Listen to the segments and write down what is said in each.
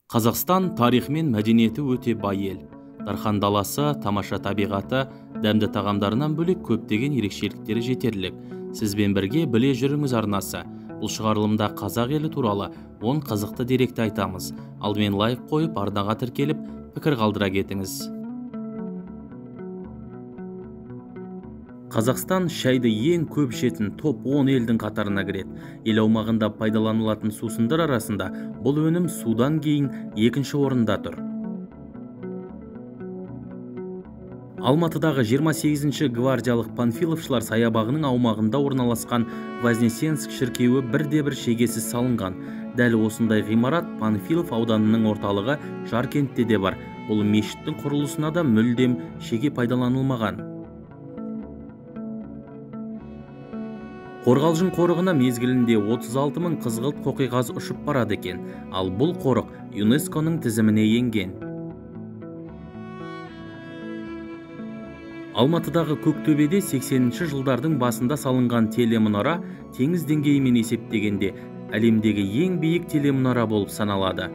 Қазақстан тарихы мен мәдениеті өте бай ел. Дархан даласы, тамаша табиғаты, дәмді тағамдарынан бөлек көптеген ерекшеліктері жетерлік. Сізбен бірге біле жүріңіз арнасы. Бұл шығарылымда қазақ елі туралы 10 қызықты деректі айтамыз. Алдымен лайк қойып, арнаға тіркеліп, пікір қалдыра кетіңіз. Қазақстан шайды ең көп ішетін топ 10 елдің қатарына кіреді. Ел аумағында пайдаланылатын сусындар арасында бұл өнім судан кейін екінші орында тұр. Алматыдағы 28-ші гвардиялық панфиловшылар саябағының аумағында орналасқан Вознесенск шіркеуі бірде-бір шегесіз салынған. Дәл осындай ғимарат Панфилов ауданының орталығы Жаркентте де бар. Бұл мешіттің құрылысына да мүлдем шеге пайдаланылмаған. Қорғалжын қорығына мезгілінде 36 мың қызғылт қоқиқаз ұшып барады екен. Ал бұл қорық ЮНЕСКО-ның тізіміне енген. Алматыдағы Көктөбеде 80-ші жылдардың басында салынған телемұнара теңіз деңгейімен есептегенде әлемдегі ең биік телемұнара болып саналады.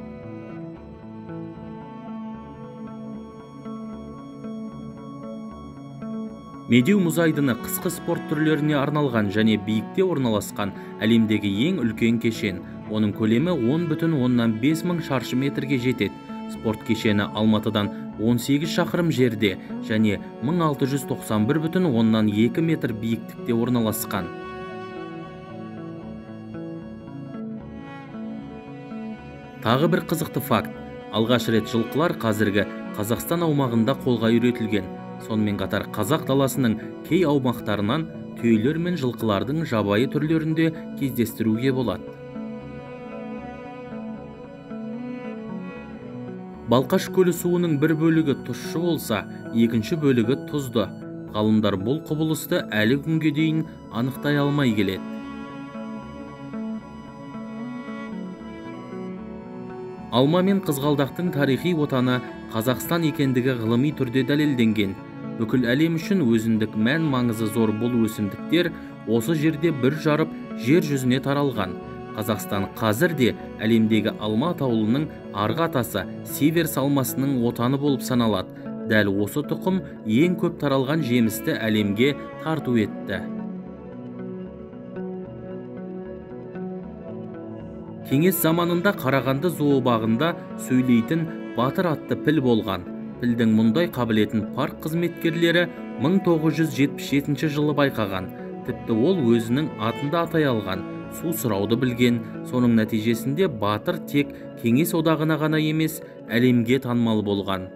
Медеу мұз айдыны қысқы спорт түрлеріне арналған және биікте орналасқан әлемдегі ең үлкен кешен. Оның көлемі 10,5 мың шаршы метрге жетеді. Спорт кешені Алматыдан 18 шақырым жерде және 1691,2 метр биіктікте орналасқан. Тағы бір қызықты факт. Алғаш рет жылқылар қазіргі Қазақстан аумағында қолға үйретілген. Сонымен қатар қазақ даласының кей аумақтарынан түйелер мен жылқылардың жабайы түрлерінде кездестіруге болады. Балқаш көлі суының бір бөлігі тұщы болса, екінші бөлігі тұзды. Ғалымдар бұл құбылысты әлі күнге дейін анықтай алмай келеді. Алма мен қызғалдақтың тарихи отаны Қазақстан екендігі ғылыми түрде дәлелденген. Бүкіл әлем үшін өзіндік мән маңызы зор бұл өсімдіктер осы жерде бүр жарып жер жүзіне таралған. Қазақстан қазір де әлемдегі алма атаулының арғы атасы Сиверс алмасының отаны болып саналады. Дәл осы тұқым ең көп таралған жемісті әлемге тарту етті. Кеңес заманында Қарағанды зообағында сөйлейтін Батыр атты піл болған. Пілдің мұндай қабілетін парк қызметкерлері 1977 жылы байқаған. Тіпті ол өзінің атын да атай алған, су сұрауды білген. Соның нәтижесінде Батыр тек Кеңес одағына ғана емес, әлемге танымал болған.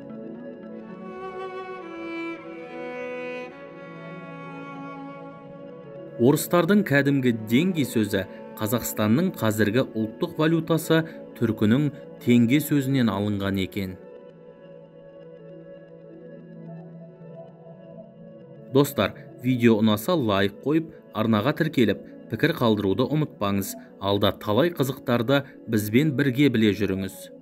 Орыстардың кәдімгі деньги сөзі Қазақстанның қазіргі ұлттық валютасы түркінің теңге сөзінен алынған екен. Достар, видео ұнаса лайк қойып, арнаға тіркеліп, пікір қалдыруды ұмытпаңыз. Алда талай қызықтарды бізбен бірге біле жүріңіз.